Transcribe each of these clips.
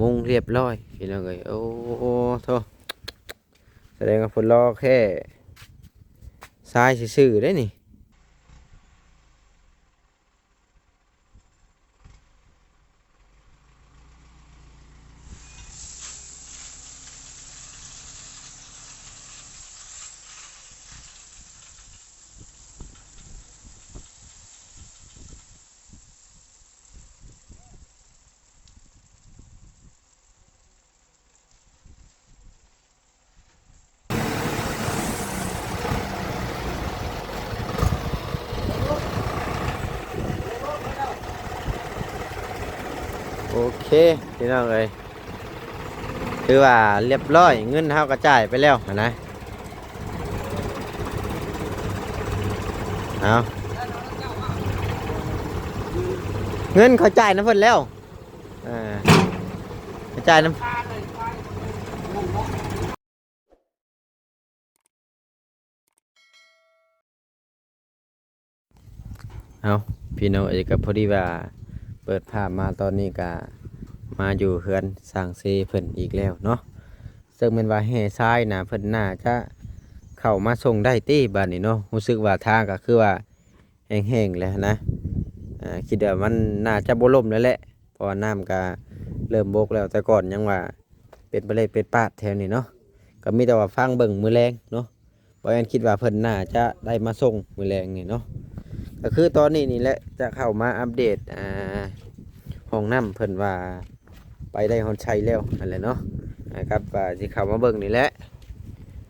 ມຸງຮຽບຮ້ອຍພີ່ນ້ອງເອີຍ. ໂອ້ໂທ້ ສະແດງວ່າເພິ່ນລໍແຄ່ຊາຍຊື່ໆເດ້ນີ້. ໂອເຄພີ່ນ້ອງເອີຍ ຖືວ່າຮຽບຮ້ອຍ ເງິນເຮົາກະຈ່າຍໄປແລ້ວຫັ້ນນະ. ເອົາ ເງິນເຂົາຈ່າຍນຳເພິ່ນແລ້ວ ເອີ ເຂົາຈ່າຍນຳ ເອົາ ພີ່ນ້ອງເອີຍ ກະພໍດີວ່າເປີດພາບມາຕອນນີ້ກະມາຢູ່ເຮືອນຊ່າງເຊເພິ່ນອີກແລ້ວເນາະ. ເຊິ່ງແມ່ນວ່າແຮ່ຊາຍນະ ເພິ່ນໜ້າຈະເຂົ້າມາສົ່ງໄດ້ຕິບາດນີ້ເນາະ. ຮູ້ສຶກວ່າທາງກະຄືວ່າແຫ້ງໆແລ້ວຫັ້ນນະ ອາ ຄິດວ່າມັນໜ້າຈະບໍ່ລົ້ມແລ້ວແຫຼະ ເພາະວ່ານ້ຳກະເລີ່ມບົກແລ້ວ ແຕ່ກ່ອນຍັງວ່າເປັນປະເລັດເປັນປາດແຖວນີ້ເນາະ. ກະມີແຕ່ວ່າຟັງເບິ່ງມື້ແລງເນາະ ບ່າວແອນຄິດວ່າເພິ່ນໜ້າຈະໄດ້ມາສົ່ງມື້ແລງນີ້ເນາະ. ກະຄືຕອນນີ້ນີ້ແຫຼະ ຈະເຂົ້າມາອັບເດດ ອ່າ ຫ້ອງນ້ຳເພິ່ນວ່າໄປໄດ້ຮອດໃສແລ້ວຫັ້ນແຫຼະເນາະ ອ່າ ກັບວ່າຊິເຂົ້າມາເບິ່ງນີ້ແຫຼະ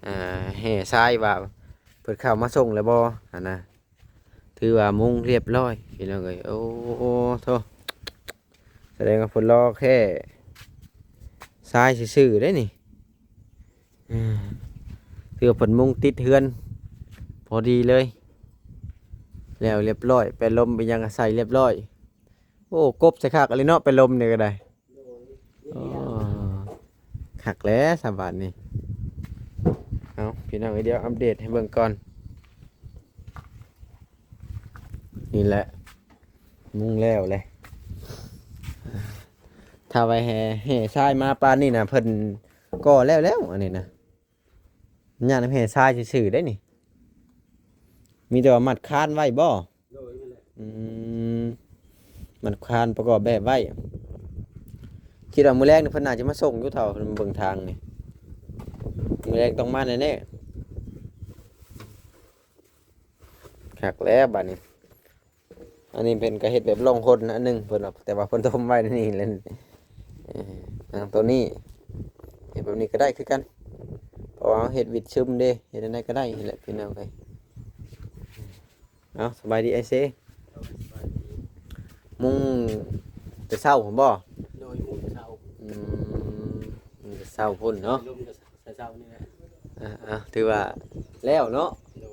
ອ່າ ແຮ່ຊາຍວ່າເພິ່ນເຂົ້າມາສົ່ງແລ້ວບໍ່ຫັ້ນນະ. ຖືວ່າມຸງຮຽບຮ້ອຍພີ່ນ້ອງເອີຍ. ໂອ້ໂທ້ ສະແດງວ່າເພິ່ນລໍແຄ່ຊາຍຊື່ໆເດ້ນີ້. ເອີ ຖືວ່າເພິ່ນມຸງຕິດເຮືອນພໍດີເລີຍ ແລ້ວຮຽບຮ້ອຍ ແປະລົມອີ່ຫຍັງກະໃສ່ຮຽບຮ້ອຍ. ໂອ້ ກົບໃສ່ຄັກອີ່ຫຼີເນາະ ແປະລົມນີ້ກະໄດ້. ໂອ້ ຄັກແຫຼະສະບາດນີ້. ເອົາ ພີ່ນ້ອງເອີຍ ດຽວອັບເດດໃຫ້ເບິ່ງກ່ອນ. ນີ້ແຫຼະ ມຸງແລ້ວແຫຼະ. ຖ້າວ່າແຮ່ ແຮ່ຊາຍມາປານນີ້ນະ ເພິ່ນກໍ່ແລ້ວແລ້ວ ອັນນີ້ນະ. ຍາດນຳແຮ່ຊາຍຊື່ໆໄດ໋ນີ້. ມີແຕ່ວ່າມັດຄານໄວ້ບໍ່? ໂດຍ ແມ່ນແຫຼະ. ອືມ ມັດຄານປະກອບແບບໄວ້. ຄິດວ່າມື້ແລງນີ້ເພິ່ນໜ້າຈະມາສົ່ງຢູ່ ຖ້າວ່າເພິ່ນເບິ່ງທາງນີ້ ມື້ແລງຕ້ອງມາແນ່ໆ. ຄັກແລ້ວບາດນີ້. ອັນນີ້ເພິ່ນກະເຮັດແບບລ່ອງຫົນອັນໜຶ່ງເພິ່ນວ່າ ແຕ່ວ່າເພິ່ນຖົມໄວ້ໃນນີ້ແຫຼະ. ເອີ ນາງໂຕນີ້ເຮັດແບບນີ້ກະໄດ້ຄືກັນ ເພາະວ່າເຮົາເຮັດວິດຊຶມເດ້ ເຮັດແນວໃດກະໄດ້ຫັ້ນແຫຼະພີ່ນ້ອງເອີຍ. ເອົາ ສະບາຍດີອ້າຍເຊ. ໂດຍ ສະບາຍດີ. ມຸງແຕ່ເຊົ້າພຸ້ນບໍ່? ໂດຍ ມຸງແຕ່ເຊົ້າ. ອືມ ມຸງແຕ່ເຊົ້າພຸ້ນເນາະ. ລົມກະແຕ່ເຊົ້ານີ້ແຫຼະ. ເອີ ເອົາ ຖືວ່າແລ້ວເນາະ. ໂດຍ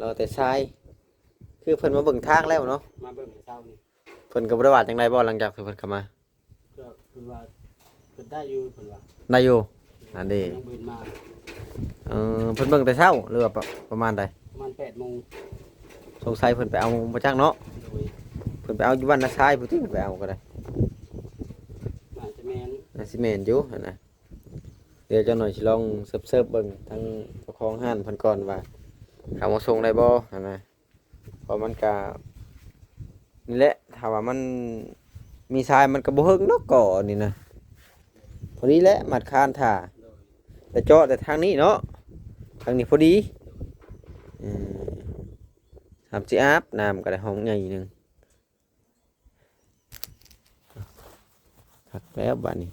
ລໍແຕ່ຊາຍ. ຄືເພິ່ນມາເບິ່ງທາງແລ້ວເນາະ. ມາເບິ່ງແຕ່ເຊົ້ານີ້. ເພິ່ນກະບໍ່ໄດ້ວ່າຈັ່ງໃດບໍ່ ຫຼັງຈາກທີ່ເພິ່ນເຂົ້າມາ? ກະເພິ່ນວ່າເພິ່ນໄດ້ຢູ່ ເພິ່ນວ່າ. ໄດ້ຢູ່. ອັນນີ້ ຍັງບໍ່ເຫັນມາ. ເອີ ເພິ່ນເບິ່ງແຕ່ເຊົ້າ ຫຼືວ່າປະ ປະມານໃດ? ປະມານແປດໂມງ. ສົງໄສເພິ່ນໄປເອົາບໍ່ຈັກເນາະ. ໂດຍ ເພິ່ນໄປເອົາຢູ່ບ້ານນາຊາຍພຸ້ນຕິ ເພິ່ນໄປເອົາກະໄດ້. ໜ້າຈະແມ່ນ ໜ້າຊິແມ່ນຢູ່ຫັ້ນນະ. ດຽວຈັກໜ້ອຍຊິລອງເສີບໆເບິ່ງທາງເຈົ້າຂອງຮ້ານເພິ່ນກ່ອນວ່າເຂົາມາສົ່ງໄດ້ບໍ່ຫັ້ນນະ. ເພາະມັນກະ ນີ້ແຫຼະ ຖ້າວ່າມັນມີຊາຍມັນກະບໍ່ເຫິງດອກ ກໍອັນນີ້ນະ. ພໍດີແຫຼະ ມັດຄານຖ້າ ແຕ່ເຈາະແຕ່ທາງນີ້ເນາະ ທາງນີ້ພໍດີ. ເອີ ທຳຊິອາບນ້ຳກະໄດ້ຫ້ອງໃຫຍ່ໜຶ່ງ. ຄັກແລ້ວບາດນີ້.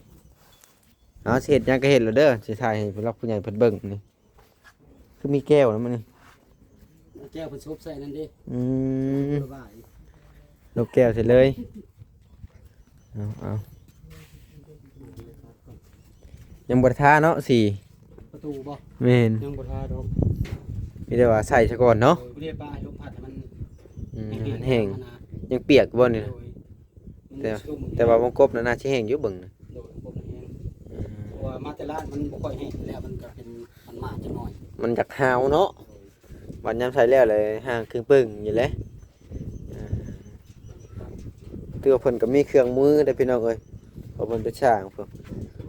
ເອົາ ຊິເຮັດຫຍັງກະເຮັດແລ້ວເດີ ຊິຖ່າຍໃຫ້ຜູ້ຫຼັກຜູ້ໃຫຍ່ເພິ່ນເບິ່ງນີ້. ຄືມີແກ້ວນຳອັນນີ້ ແກ້ວເພິ່ນຊຸບໃສ່ນັ້ນເດ້. ອືມ ລະບາຍ ລົບແກ້ວໃສ່ເລີຍ. ເອົາ ເອົາ ຍັງບໍ່ໄດ້ທາເນາະສີ. ປະຕູບໍ່? ແມ່ນ ຍັງບໍ່ທາດອກ. ມີແຕ່ວ່າໃສ່ຊະກ່ອນເນາະ. ໂດຍ ບໍ່ໄດ້ປະໃຫ້ລົມພັດໃຫ້ມັນ ອືມ ໃຫ້ມັນແຫ້ງ ມັນແຫ້ງຫັ້ນນະ. ຍັງປຽກຢູ່ບໍ່ນີ້ນະ? ໂດຍ ແຕ່ ແຕ່ວ່າວົງກົບນະໜ້າຊິແຫ້ງຢູ່ເບິ່ງນະ. ໂດຍ ວົງກົບນະແຫ້ງ. ອືມ ເພາະວ່າມາແຕ່ລາດມັນບໍ່ຄ່ອຍແຫ້ງແລ້ວ ມັນກະເປັນ ມັນໝາກຈັກໜ້ອຍ ມັນຢາກຫາວເນາະ. ໂດຍ ບັດຍາມໃສ່ແລ້ວແຫຼະ ຮ່າງຄຶງປຶ້ງຢູ່ແຫຼະ. ອ່າ ຖືວ່າເພິ່ນກະມີເຄື່ອງມືເດ້ພີ່ນ້ອງເອີຍ ເພາ ເພິ່ນໄປສ້າງພຸ້ນ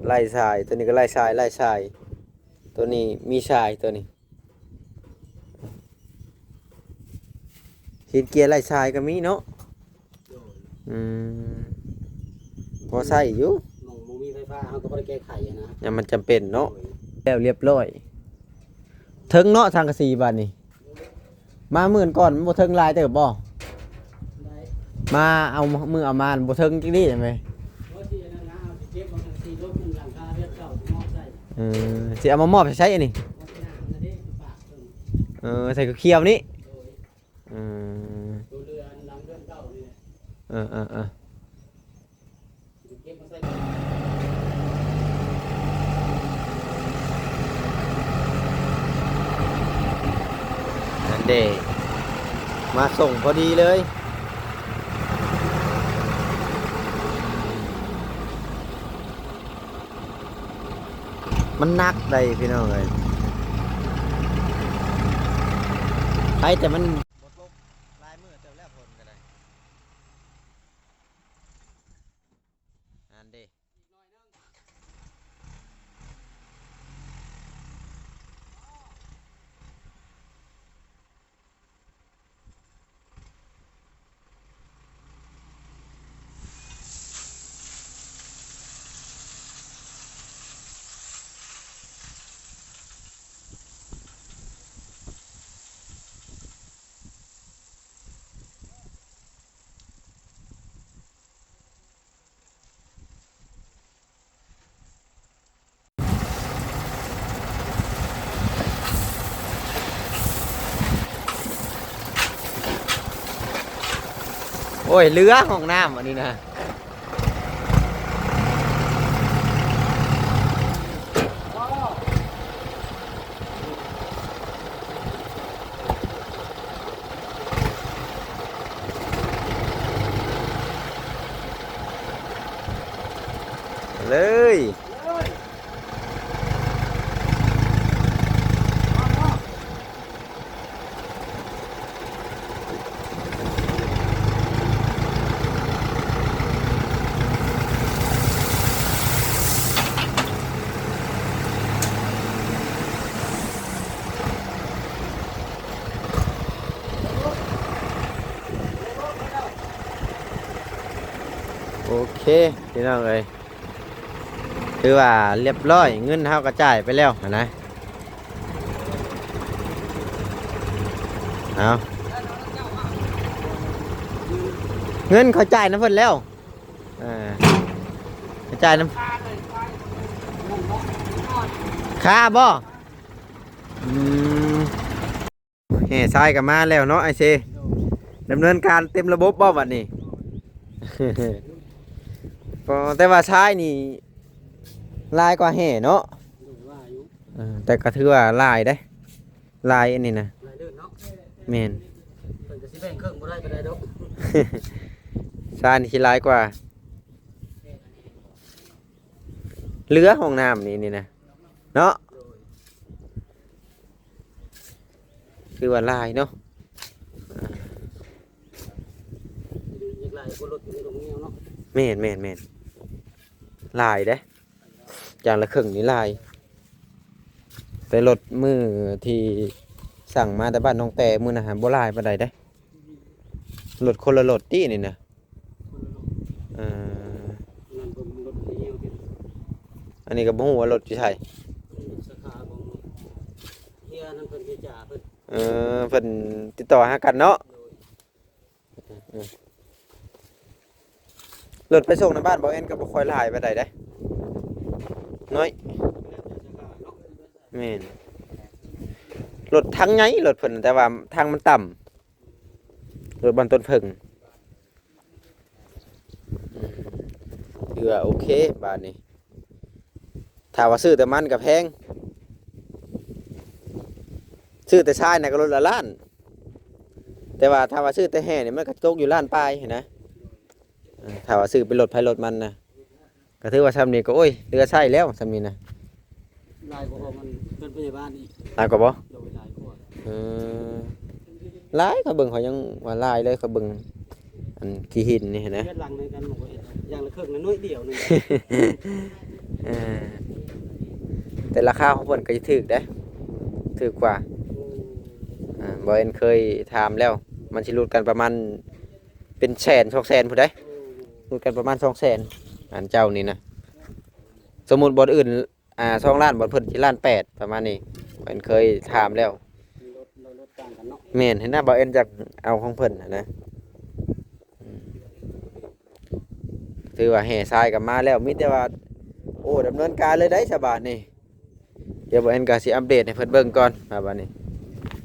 ໄລ່ຊາຍ ໂຕນີ້ກໍໄລ່ຊາຍ ໄລ່ຊາຍ ໂຕນີ້ມີຊາຍ ໂຕນີ້ ຫີນເກຍໄລ່ຊາຍກໍມີເນາະ. ໂດຍ ອືມ ພໍໃຊ້ຢູ່ ໝ່ອງບໍ່ມີໄຟຟ້າເຮົາກໍບໍ່ໄດ້ແກ້ໄຂນະ ຍາມມັນຈຳເປັນເນາະ. ໂດຍ ແລ້ວລຽບຮ້ອຍ ເຖິງເນາະ ສັງກະສີບາດນີ້ ມາມື້ກ່ອນມັນບໍ່ເຖິງຫຼາຍເຕີບບໍ່? ໄດ້ ມາເອົາ ມື້ເອົາມາບໍ່ເຖິງຈັກດີ້ແມ່ນບໍ່? ເອີ ຊິເອົາມາມອບໃສ່ໃສອັນນີ້? ເອີ ໃສ່ຂຽວໆນີ້ ເອີ ໂຕເຮືອນຫຼັງເຮືອນເກົ່ານີ້ແຫຼະ ເອີໆໆ ເກັບມາໃສ່ ນັ້ນເດ້ ມາສົ່ງພໍດີເລີຍ. ມັນໜັກໃດ໋ພີ່ນ້ອງເອີຍ ໃຜແຕ່ມັນ ຫຼາຍມື້ເຕີບແລ້ວ ຝົນກໍໄດ້ ນັ້ນເດ້. ໂອ້ຍ ເຫຼືອຫ້ອງນ້ຳອັນນີ້ນະ. ເລີຍ ໂອເຄ ພີ່ນ້ອງເອີຍ ຖືວ່າລຽບຮ້ອຍ ເງິນເຮົາກໍຈ່າຍໄປແລ້ວຫັ້ນນະ. ເອົາ ເງິນເຂົາຈ່າຍນຳເພິ່ນແລ້ວ ເອີ ເຂົາຈ່າຍນຳ ຄ່າບໍ່? ອືມ. ແຫ່ຊາຍກໍມາແລ້ວເນາະ ອ້າຍເຊ. ໂດຍ. ດຳເນີນການເຕັມລະບົບບໍ່ບັດນີ້? ໂດຍ. ກໍແຕ່ວ່າຊາຍນີ້ຫຼາຍກວ່າແຫ່ເນາະ? ໂດຍ ວ່າຢູ່. ເອີ ແຕ່ກໍຖືວ່າຫຼາຍເດ້ ຫຼາຍອັນນີ້ນະ. ຫຼາຍເດີເນາະ? ແມ່ນ. ເພິ່ນກໍຊິແບ່ງເຄິ່ງບໍ່ໄດ້ປານໃດດອກ. ຊາຍນີ້ຊິຫຼາຍກວ່າ ເຫຼືອຫ້ອງນ້ຳນີ້ ນີ້ນະ ເນາະ? ໂດຍ. ຄືວ່າຫຼາຍເນາະ ຢາກຫຼາຍກວ່າລົດຢູ່ໃນໂຮງແຮມເນາະ. ແມ່ນໆໆ ຫຼາຍເດ້ ຢ່າງລະເຄິ່ງນີ້ຫຼາຍ ແຕ່ລົດມື້ທີ່ສັ່ງມາແຕ່ບ້ານໜອງແຕມື້ນະ ບໍ່ຫຼາຍປານໃດເດ້ ລົດຄົນລະລົດຕິນີ້ນະ. ເອີ ອັນນີ້ກໍບໍ່ຮູ້ວ່າລົດຢູ່ໃສ ສາຂາຂອງເຮຍນັ້ນເພິ່ນເຮຍຈາເພິ່ນ ເອີ ເພິ່ນຕິດຕໍ່ຫາກັນເນາະ. ໂດຍ. ເອີ ລົດໄປສົ່ງໃນບ້ານບໍ່ແອນກໍບໍ່ຄ່ອຍຫຼາຍປານໃດເດ້ ໜ້ອຍ. ແມ່ນ ລົດຖັງໃຫຍ່ລົດເພິ່ນ ແຕ່ວ່າຖັງມັນຕ່ຳ ລົດບ້ານຕົ້ນເຜິ້ງ. ອືມ ຖືວ່າໂອເຄບາດນີ້ ຖ້າວ່າຊື້ແຕ່ມັນກໍແພງ ຊື້ແຕ່ຊາຍນະກໍລົດລະລ້ານ ແຕ່ວ່າຖ້າວ່າຊື້ແຕ່ແຫ່ນີ້ມັນກໍຕົກຢູ່ລ້ານປາຍຫັ້ນນະ. ເອີ ຖ້າວ່າຊື້ເປັນລົດໃຜລົດມັນນະ ກໍຖືວ່າຊ່ຳນີ້ກໍ ໂອ້ຍ ເຫຼືອໃຊ້ແລ້ວຊ່ຳນີ້ນະ. ຫຼາຍກວ່າຂອງອັນເປັນພະຍາບານອີກ ຫຼາຍກວ່າບໍ່? ໂດຍ ຫຼາຍກວ່າ. ເອີ ຫຼາຍ ຂ້ອຍເບິ່ງຂ້ອຍຍັງວ່າຫຼາຍເລີຍ ຂ້ອຍເບິ່ງອັ ຂີ້ຫີນນີ້ນະ ເຮືອນຫຼັງໜຶ່ງກັນ ມັນກໍເຮັດຢ່າງລະເຄິ່ງ ໜ້ອຍດຽວໜຶ່ງ. ເອີ ແຕ່ລາຄາຂອງເພິ່ນກໍຈະຖືກເດ້ ຖືກກວ່າ. ໂອ້ ອ່າ ບໍ່ເຫັນເຄີຍຖາມແລ້ວ ມັນຊິຫຼຸດກັນປະມານເປັນແສນ ສອງແສນພຸ້ນເດ້ ຫຼຸດກັນປະມານສອງແສນ ອັນເຈົ້ານີ້ນະ. ສົມມຸດບ່ອນອື່ນ ອ່າ ສອງລ້ານ ບ່ອນເພິ່ນສີ່ລ້ານແປດ ປະມານນີ້ ເຫັນເຄີຍຖາມແລ້ວ. ລົດ ລົດຕ່າງກັນເນາະ. ແມ່ນ ເຫັນນະ ບ່າວເອັນຢາກເອົາຂອງເພິ່ນຫັ້ນນະ. ອືມ ຖືວ່າແຫ່ຊາຍກໍມາແລ້ວ ມີແຕ່ວ່າ ໂອ້ ດຳເນີນການເລີຍໄດ໋ສະບາດນີ້. ດຽວບ່າວເອັນກໍຊິອັບເດດໃຫ້ເພິ່ນເບິ່ງກ່ອນວ່າບາດນີ້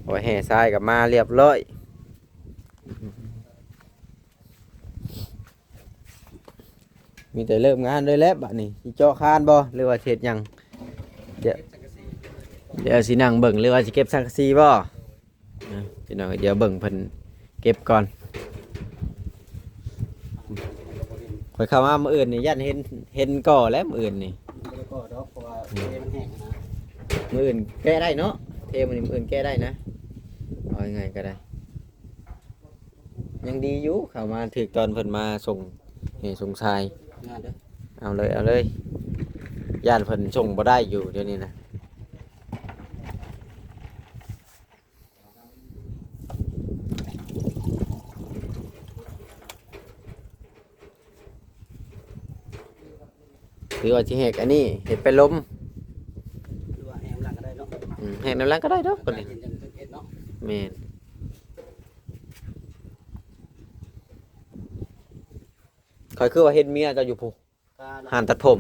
ໂອ້ ແຫ່ຊາຍກໍມາລຽບລ້ອຍ. ມີແຕ່ເລີ່ມງານເລີຍແຫຼະບາດນີ້. ຊິເຈາະຄານບໍ່ ຫຼືວ່າຊິເຮັດຫຍັງ? ດຽວ ດຽວຊິນັ່ງເບິ່ງ ຫຼືວ່າຊິເກັບສັງກະສີບໍ່? ນະ ພີ່ນ້ອງ ດຽວເບິ່ງເພິ່ນເກັບກ່ອນ. ຂ້ອຍເຂົ້າມາມື້ອື່ນນີ້ ຢ້ານເຫັນ ເຫັນກໍແລ້ວມື້ອື່ນນີ້. ບໍ່ໄດ້ກໍດອກ ເພາະວ່າເທມັນແຫ້ງນະ. ມື້ອື່ນແກະໄດ້ເນາະ ເທມື້ນີ້ ມື້ອື່ນແກະໄດ້ນະ ເອົາງ່າຍໆກໍໄດ້. ຍັງດີຢູ່ ເຂົ້າມາຖືກຕອນເພິ່ນມາສົ່ງແຫ່ສົ່ງຊາຍ. ງານເດີ້ ເອົາເລີຍ ເອົາເລີຍ. ຢ້ານເພິ່ນສົ່ງບໍ່ໄດ້ຢູ່ດຽວນີ້ນະ. ຫຼືວ່າຊິແຫກອັນນີ້ ເຮັດໄປລົມ ຫຼືວ່າແຫກນຳຫຼັງກໍໄດ້ເນາະ. ອືມ ແຫກນຳຫຼັງກໍໄດ້ດອກ ອາກາດເຢັນຈັ່ງເຮັດເນາະ. ແມ່ນ. ຂ້ອຍຄືວ່າເຫັນເມຍເຈົ້າຢູ່ພຸ້ນ ຮ້ານຕັດຜົມ.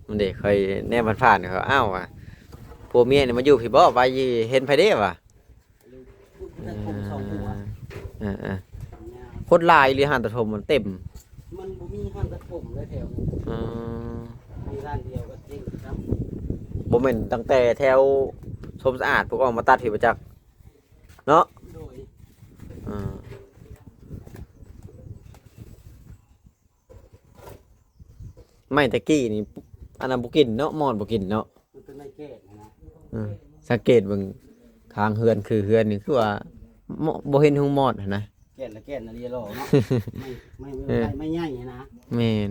ມັນເດ້ ຂ້ອຍແນມຜ່ານໆ ຂ້ອຍ ອ້າວ ວ່າ ຜົວເມຍນີ້ມາຢູ່ພີ້ບໍ່ ວ່າເຫັນໃຜເດ້ ວ່າ. ເອີ ຄົນຫຼາຍອີ່ຫຼີ ຮ້ານຕັດຜົມມັນເຕັມ. ມັນບໍ່ມີຮ້ານຕັດຜົມເລີຍແຖວນີ້. ອືມ ມີຮ້ານດຽວກໍເຈັງຊ້ຳ. ບໍ່ແມ່ນຕັ້ງແຕ່ແຖວຊົມສະອາດ ພວກອອກມາຕັດພີ້ບໍ່ຈັກເນາະ. ໂດຍ. ອືມ ໄມ້ແຕ່ກີ້ນີ້ ອັນນັ້ນບໍ່ກິນເນາະ ມອດບໍ່ກິນເນາະ. ມັນເປັນໄມ້ແກ້ນນະ. ເອີ ສັງເກດເບິ່ງຂ້າງເຮືອນ ຄືເຮືອນນີ້ຄືວ່າ ມ- ບໍ່ເຫັນຫຸງມອດຫັ້ນນະ. ແກ່ນລະແກ່ນອີ່ຫຼີເນາະ. ໄມ້ ໄມ້ ເອີ ໄມ້ໃຫຍ່ນະ. ແມ່ນ.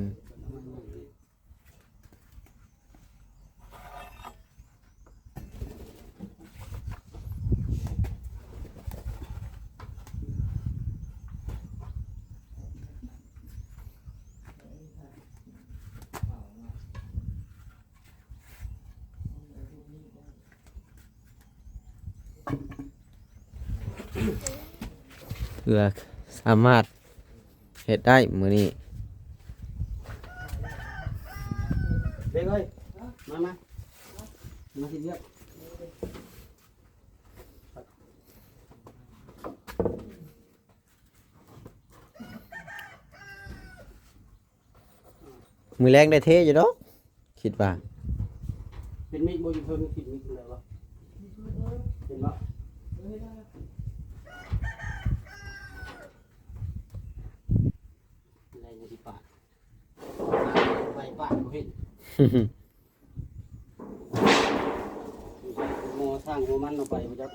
ເພື່ອສາມາດເຮັດໄດ້ມື້ນີ້. ເດັກເອີຍ ມາ ມາ ມາເຮັດວຽກ. ມື້ແລງໄດ້ເທຢູ່ດອກ ຄິດວ່າ. ເປັນມິກບໍ່ຢູ່ເທິງ ຄິດມິກໄດ້ບໍ່? ເຫັນບໍ່? ໄດ້ຢູ່ທີ່ປາກ ໄປປາກບໍ່ເຫັນ. ໝໍສ້າງຫົວມັນອອກໄປບໍ່ຈັກ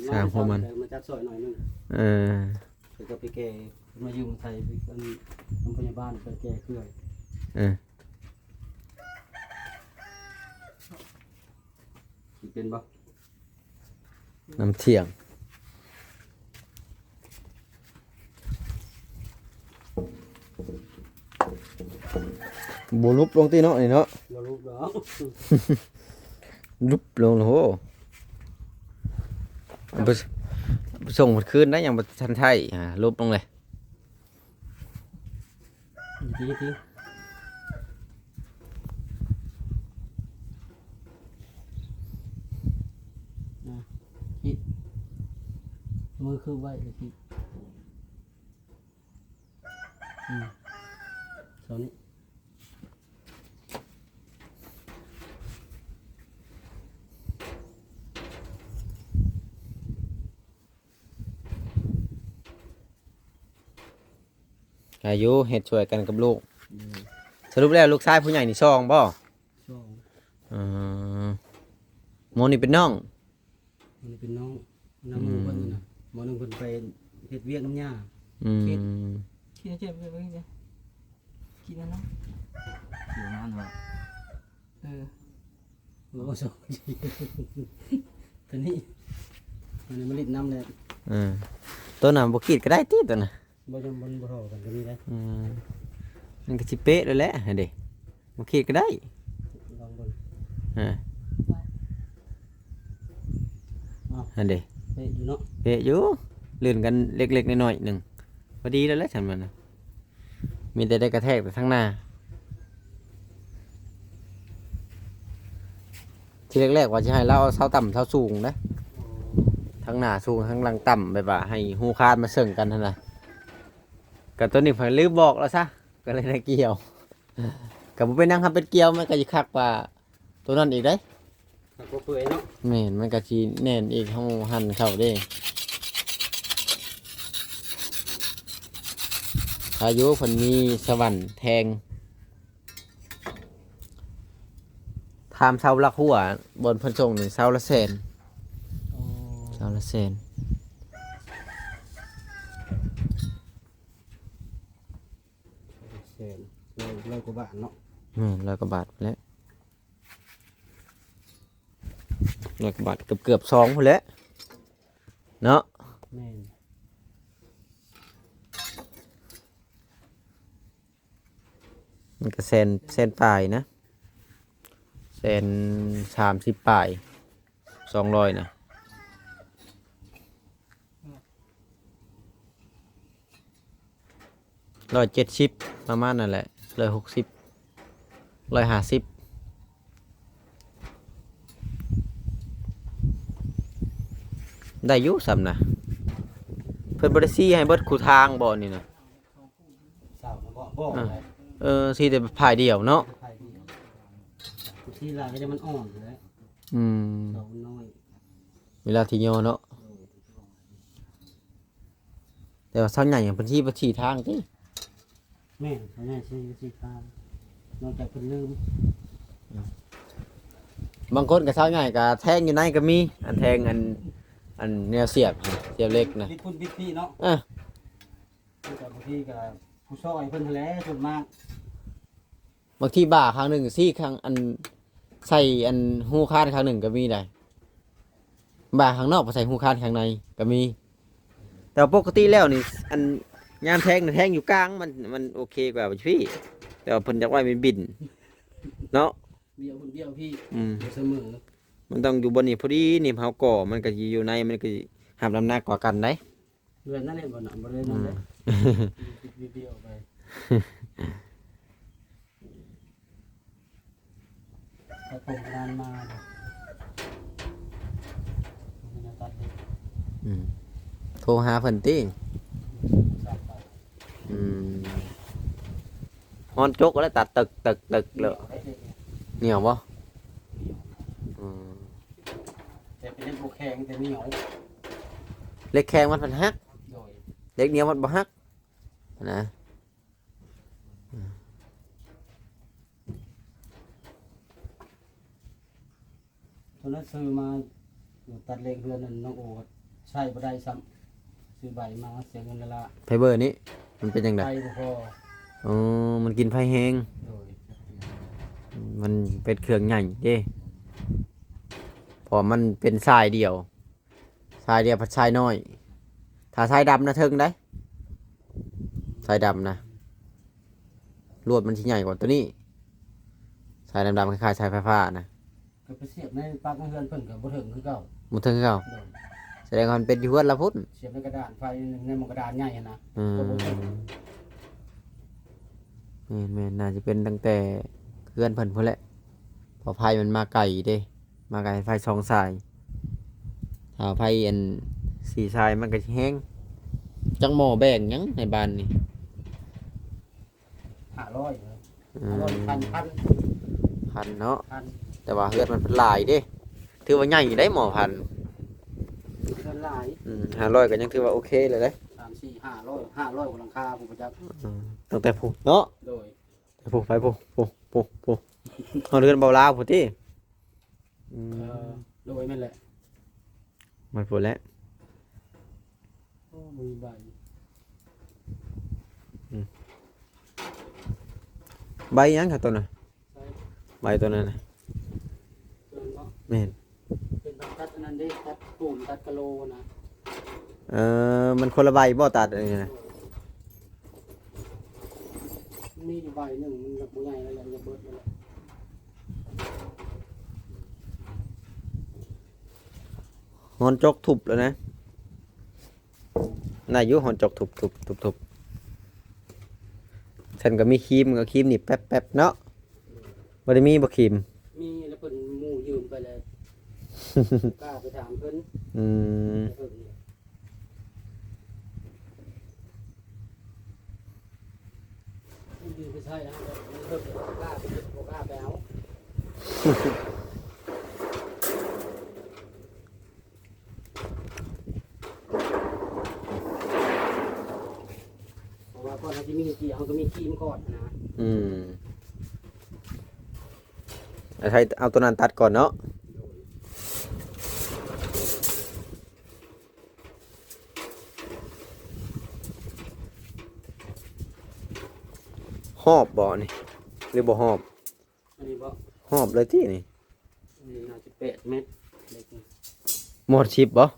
ສ້າງຫົວມັນ ມາຈັກຊອຍໜ້ອຍໜຶ່ງ. ເອີ ເພິ່ນກໍໄປແກ່ ມາຢືມໃສ່ອັນ ໂຮງພະຍາບານໄປແກ່ເຄື່ອງ. ເອີ ຊິເປັນບໍ່? ນ້ຳທ່ຽງ ບໍ່ຫຼຸບລົງຕິເນາະ ນີ້ເນາະ. ບໍ່ຫຼຸບດອກ ຫຼຸບລົງໂຫ ໄປ ໄປສົ່ງເພິ່ນຄືນໄດ້ ຍັງບໍ່ທັນໄດ້ ຫຼຸບລົງເລີຍ. ດີໆ ອ່ະ ຄິດ ມືຄືບໄວ້ ແລ້ວຄິດ ອືມ ເທົ່ານີ້. ອາຍຸເຮັດຊ່ວຍກັນກັບລູກ. ອືມ ສະຫຼຸບແລ້ວລູກຊາຍຜູ້ໃຫຍ່ນີ້ສອງບໍ່? ສອງ. ເອີ ໝໍນີ້ເປັນນ້ອງ ໝໍນີ້ເປັນນ້ອງ ນຳໝູ່ເພິ່ນນະ. ອືມ ໝໍໜຶ່ງເພິ່ນໄປ ເຮັດວຽກນຳຍ່າ. ອືມ ເຮັດ ກິນເຈັບເລີຍ ກິນອັນນັ້ນ ກິນອັນນັ້ນວ່າ ເອີ ໂອ້ ສອງ ຕົວນີ້ ຕົວນີ້ມາຫຼິ້ນນຳແລ້ວ. ເອີ ຕົວນັ້ນບໍ່ກຣີດກໍໄດ້ຕິຕົວນັ້ນ. ບໍ່ ຍັງບໍ່ ບໍ່ທໍ່ກັນຕົວນີ້ເດ້. ອືມ ມັນກໍຊິເປະແລ້ວແຫຼະຫັ້ນເດ້ ບໍ່ກຣີດກໍໄດ້ ລອງເບິ່ງ. ເອີ ຫັ້ນເດ້ ເປະຢູ່ເນາະ ເປະຢູ່ ລື່ນກັນເລັກໆນ້ອຍໆໜຶ່ງ ພໍດີແລ້ວແຫຼະຊັ້ນມັນນະ. ມີແຕ່ໄດ້ກະແທກແຕ່ທາງໜ້າ. ທີແລກໆວ່າຊິໃຫ້ລາວເອົາເສົາຕ່ຳເສົາສູງເດ້ ທາງໜ້າສູງທາງຫຼັງຕ່ຳ ແບບວ່າໃຫ້ຮູຄານມາເຊິ່ງກັນຫັ້ນນະ. ກໍຕົວນີ້ຂ້ອຍລືມບອກລາວຊະ ກໍເລີຍໄດ້ກ່ຽວ. ກໍບໍ່ເປັນຫຍັງ ຄັນເປັນກ່ຽວມັນກໍຊິຄັກກວ່າຕົວນັ້ນອີກເດ້. ຄັກກວ່າເປື່ອຍເນາະ. ແມ່ນ ມັນກໍຊິແໜ້ນອີກ ເຮົາຫັນເຂົ້າເດ້. ພາຍຸເພິ່ນມີສະຫວັນແທງ. ຖາມຊາວລັກຫົວ ບ່ອນເພິ່ນສົ່ງນີ້ ເສົາລະແສນ. ອໍ ເສົາລະແສນ. ແສນ ຮ້ອຍ ຮ້ອຍກວ່າບາດເນາະ. ແມ່ນ ຮ້ອຍກວ່າບາດພຸ້ນແຫຼະ ຮ້ອຍກວ່າບາດ ເກືອບໆສອງພຸ້ນແຫຼະເນາະ. ແມ່ນ. ມັນກໍແສນ ແສນປາຍນະ ແສນສາມສິບປາຍ ສອງຮ້ອຍນະ ຮ້ອຍເຈັດສິບ ປະມານນັ້ນແຫຼະ ຮ້ອຍຫົກສິບ ຮ້ອຍຫ້າສິບ ໄດ້ຢູ່ສ່ຳນະ. ເພິ່ນບໍ່ໄດ້ຊີ້ໃຫ້ເບິດຄູ່ທາງບໍ່ນີ້ນະ? ເສົານະບໍ່ ບໍ່ ອ່າ ໄດ້ ເອີ ຊີ້ແຕ່ຝ່າຍດຽວເນາະ ຝ່າຍດຽວ ຊີ້ຫຼາຍກໍຈະມັນອ່ອນແຫຼະ. ອືມ ເສົາມັນນ້ອຍ ເວລາທີ່ຍໍເນາະ. ໂດຍ ແຕ່ວ່າເສົາໃຫຍ່ເພິ່ນຊີ້ໄປສີ່ທາງຕິ? ແມ່ນ ເສົາໃຫຍ່ຊີ້ໄປສີ່ທາງ ນອກຈາກເພິ່ນລືມ. ບາງຄົນກໍເສົາໃຫຍ່ກໍແທງຢູ່ໃນກໍມີ ອັນແທງ ອັນ ອັນແນວສຽບ ສຽບເຫຼັກນະ ບິດພຸ້ນບິດພີ້ເນາະ. ເອີ ແຕ່ບາງທີກໍຜູ້ຊ່ອຍເພິ່ນຫັ້ນແຫຼະສ່ວນມາກ. ບາງທີບ່າຂ້າງໜຶ່ງຊີ້ຂ້າງ ອັນ ໃສ່ ອັນ ຮູຄານຂ້າງໜຶ່ງກໍມີໃດ໋ ບ່າຂ້າງນອກໄປໃສ່ຮູຄານຂ້າງໃນກໍມີ. ແຕ່ວ່າປົກກະຕິແລ້ວນີ້ ອັນ ຍາມແທງນະ ແທງຢູ່ກາງ ມັນ ມັນໂອເຄກວ່າຢູ່ພີ້ ແຕ່ວ່າເພິ່ນຢາກໄວ້ມັນບິນເນາະ ບ້ຽວພຸ້ນບ້ຽວພີ້. ອືມ ບໍ່ສະເໝີ ມັນຕ້ອງຢູ່ບ່ອນນີ້ພໍດີ ນີ້ເຮົາກໍ ມັນກໍຊິຢູ່ໃນ ມັນກໍຊິຮັບນ້ຳໜັກກວ່າກັນໄດ໋. ເລື່ອນນັ້ນແຫຼະ ບໍ່ນະ ບໍ່ໄດ້ນັ້ນແຫຼະ ອືມ ບິດໆອອກໄປ ຕັດຜົມນານມາ ບໍ່ໄດ້ຕັດເດ້. ອືມ ໂທຫາເພິ່ນຕິ? ອືມ ຮ້ອນຈົກແລ້ວ ຕັດຕຶກໆໆແລ້ວ ໜຽວບໍ່? ອືມ ແຕ່ເປັນເຫຼັກບໍ່ແຂງ ແຕ່ໜຽວ ເຫຼັກແຂງມັນພັດຫັກ. ໂດຍ ເຫຼັກໜຽວມັນບໍ່ຫັກນະ. ຕອນນັ້ນຊື້ມາ ຕັດເຫຼັກເຮືອນນັ້ນ ນ້ອງໂອໃຊ້ບໍ່ໄດ້ຊ້ຳ ຊື້ໃບມາເສຍເງິນລ້າໆ. ໄຟເບີນີ້ ມັນເປັນຈັ່ງໃດ? ໄຟບໍ່ພໍ. ອໍ ມັນກິນໄຟແຮງ. ໂດຍ ມັນເປັນເຄື່ອງໃຫຍ່ເດ້ ເພາະມັນເປັນສາຍດຽວ. ສາຍດຽວພັດສາຍນ້ອຍ ຖ້າສາຍດຳນະເຖິງໃດ໋ ສາຍດຳນະ ລວດມັນຊິໃຫຍ່ກວ່າໂຕນີ້ ສາຍດຳໆ ຄ້າຍໆ ສາຍໄຟຟ້ານະ. ກໍໄປສຽບໃນປາກເຮືອນເພິ່ນກໍບໍ່ເຖິງຄືເກົ່າ. ບໍ່ເຖິງຄືເກົ່າ. ໂດຍ ສະແດງວ່າມັນເປັນຢູ່ເຮືອນລາວພຸ້ນ ສຽບໃນກະດານໄຟ ໃນໝ່ອງກະດານໃຫຍ່ຫັ້ນນະ. ອືມ ກໍບໍ່ເຖິງ. ແມ່ນໆ ໜ້າຈະເປັນຕັ້ງແຕ່ເຮືອນເພິ່ນພຸ້ນແຫຼະ ເພາະໄຟມັນມາໄກເດ້. ມາກະໃຫ້ໄຟສອງສາຍ ຖ້າໄຟອັນສີ່ສາຍມັນກະຊິແຮງ. ຈັກໝໍ້ແບ່ງຫຍັງໃນບ້ານນີ້? ຫ້າຮ້ອຍ ອືມ ຫ້າຮ້ອຍ ພັນ ພັນ ພັນເນາະ ພັນ ແຕ່ວ່າເຮືອນມັນຫຼາຍເດ້ ຖືວ່າໃຫຍ່ໄດ໋ໝໍ້ພັນ ເຮືອນຫຼາຍ. ອືມ ຫ້າຮ້ອຍກໍຍັງຖືວ່າໂອເຄແລ້ວເດ້ ສາມ ສີ່ ຫ້າຮ້ອຍ ຫ້າຮ້ອຍກວ່າຫຼັງຄາພຸ້ນຈັກ. ອືມ ຕັ້ງແຕ່ພຸ້ນເນາະ. ໂດຍ ໄປພຸ້ນ ໄປພຸ້ນ ພຸ້ນ ພຸ້ນ ພຸ້ນ ຮອດເຮືອນເບົາລາວພຸ້ນຕິ. ອືມ ເອີ ໂດຍ ແມ່ນແຫຼະ ມັນພຸ້ນແຫຼະ. ໂອ້ ມີໃບ ອືມ ໃບຫຍັງຄະຕົວນັ້ນ? ໃບຕົວນັ້ນນະ ຕົວນັ້ນເນາະ ແມ່ນ ເປັນໃບຕັດອັນນັ້ນເດ້ ຕັດປູນ ຕັດກະໂລນະ. ເອີ ມັນຄົນລະໃບບໍ່ ຕັດອັນນີ້ນະ? ມັນມີຢູ່ໃບໜຶ່ງ ມັນຢາກບໍ່ໃຫຍ່ແລ້ວແຫຼະ ຢາກເບິດແລ້ວແຫຼະ. ຮອນຈົກທຸບແລ້ວນະ. ໄດ້ຢູ່ ຮອນຈົກທຸບໆໆໆ. ຊັ້ນກໍມີຄີມ ກໍຄີມນີ້ແປັບໆເນາະ. ບໍ່ໄດ້ມີບໍ່ຄີມ? ມີແລ້ວ ເພິ່ນໝູ່ຢືມໄປແລ້ວ ກ້າໄປຖາມເພິ່ນ. ອືມ ເພິ່ນນີ້ ຢືມໄປໃຊ້ແລ້ວ ເພິ່ນບໍ່ກ້າໄປເຮັດ ບໍ່ກ້າໄປເອົາ. ເພາະວ່າກ່ອນເຮົາຊິມີເກຍ ເຮົາກໍມີຄີມກ່ອນນະ. ອືມ ອາໄສເອົາຕົວນັ້ນຕັດກ່ອນເນາະ. ຮອບບໍ່ນີ້ ຫຼືບໍ່ຮອບ? ອັນນີ້ບໍ່? ຮອບເລີຍຕິນີ້. ອັນນີ້ໜ້າຈະແປດແມັດ ເຫຼັກນີ້. ໝົດສິບບໍ່?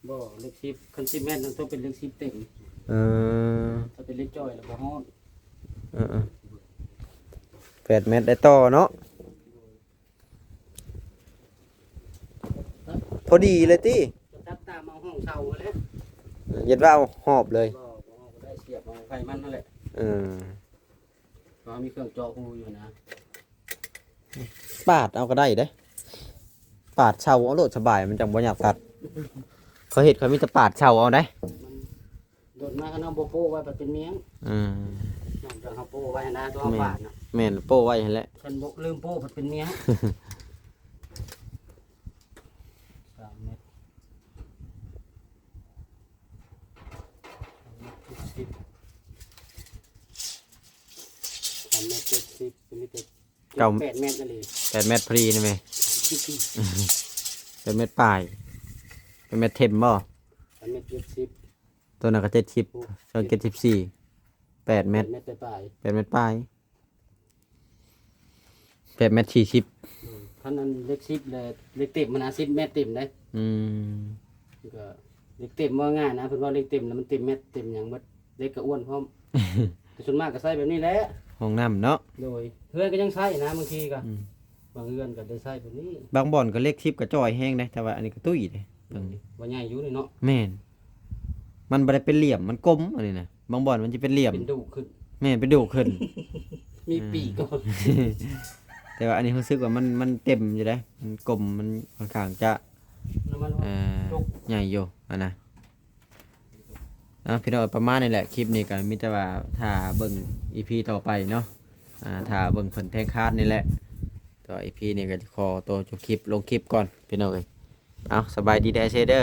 ບໍ່ ເຫຼັກສິບ ຄັນສິບແມັດນັ້ນຕ້ອງເປັນເຫຼັກສິບເຕັມ. ເອີ ຖ້າເປັນເຫຼັກຈ່ອຍແລ້ວບໍ່ຮອດ. ເອີໆ ແປດແມັດໄດ້ຕໍ່ເນາະ. ພໍດີເລີຍຕິ? ຕັດຕາມເອົາຫ້ອງເຊົ່າຫັ້ນແຫຼະ. ເຮັດວ່າເອົາຮອບເລີຍ. ບໍ່ ບໍ່ຮອບກໍໄດ້ ສຽບເອົາໄຟມັນຫັ້ນແຫຼະ. ເອີ ເຮົາມີເຄື່ອງເຈາະຮູຢູ່ນະ. ປາດເອົາກໍໄດ້ເດ້ ປາດເຊົ່າເອົາໂລດ ສະບາຍ ມັນຈັ່ງບໍ່ຍາກຕັດ. ເຂົາເຮັດ ເຂົາມີແຕ່ປາດເຊົ່າເອົາໄດ໋. ມັນດົນມາ ຄັນເຮົາບໍ່ໂປ້ໄວ້ ມັນເປັນໝ້ຽງ. ອືມ ນອກຈາກເຮົາໂປ້ໄວ້ຫັ້ນນະ ຕົວປາດນະ. ແມ່ນ ໂປ້ໄວ້ຫັ້ນແຫຼະ. ຄັນບໍ່ລືມໂປ້ ມັນເປັນໝ້ຽງ. ສາມແມັດ ສາມແມັດເຈັດສິບ ສາມແມັດເຈັດສິບ ຕົວນີ້ກໍ ເກົ້າ ແປດແມັດນັ້ນເອງ. ແປດແມັດພໍດີນີ້ແມ. ແປດແມັດປາຍ ແປດແມັດເຕັມບໍ່? ສາມແມັດເຈັດສິບ ຕົວນັ້ນກໍເຈັດສິບ ໂອ້ ເຈົ້າເຈັດສິບສີ່ ແປດແມັດ ແປດແມັດປາຍ ແປດແມັດປາຍ ແປດແມັດສີ່ສິບ. ອືມ ຄັນອັນເຫຼັກສິບແລະ ເຫຼັກເຕັມມັນຫ້າສິບແມັດເຕັມເດ້. ອືມ ກໍເຫຼັກເຕັມ ເວົ້າງ່າຍນະ ເພິ່ນເວົ້າເຫຼັກເຕັມແລ້ວ ມັນເຕັມແມັດເຕັມຫຍັງເບິດ ເຫຼັກກໍອ້ວນພ້ອມ. ແຕ່ສ່ວນມາກກໍໃຊ້ແບບນີ້ແຫຼະ ຫ້ອງນ້ຳເນາະ. ໂດຍ ເຮືອນກໍຍັງໃຊ້ນະ ບາງທີກໍ ອືມ ບາງເຮືອນກໍໄດ້ໃຊ້ແບບນີ້. ບາງບ່ອນກໍເຫຼັກສິບກໍຈ່ອຍແຮງເດ້ ແຕ່ວ່າອັນນີ້ກໍຕຸ້ຍເດ້ ເບິ່ງນີ້ ວ່າໃຫຍ່ຢູ່ນີ້ເນາະ. ແມ່ນ ມັນບໍ່ໄດ້ເປັນຫຼ່ຽມ ມັນກົມ ອັນນີ້ນະ. ບາງບ່ອນມັນຈະເປັນຫຼ່ຽມ ເປັນດູກຂຶ້ນ. ແມ່ນ ເປັນດູກຂຶ້ນ ມີປີກກ່ອນ. ແຕ່ວ່າອັນນີ້ຮູ້ສຶກວ່າມັນ ມັນເຕັມຢູ່ເດ້ ມັນກົມ ມັນຄ່ອນຂ້າງຈະ ນ້ຳມັນ ເອີ ຈົກ ໃຫຍ່ຢູ່ຫັ້ນນະ. ເອົາ ພີ່ນ້ອງ ປະມານນີ້ແຫຼະ ຄລິບນີ້ກໍມີແຕ່ວ່າຖ້າເບິ່ງອີພີຕໍ່ໄປເນາະ. ອ່າ ຖ້າເບິ່ງເພິ່ນແທງຄານນີ້ແຫຼະ. ແຕ່ວ່າອີພີນີ້ກໍຂໍໂຕຈົບຄລິບ ລົງຄລິບກ່ອນ ພີ່ນ້ອງເອີຍ. ເອົາ ສະບາຍດີເດີ ເຊເດີ.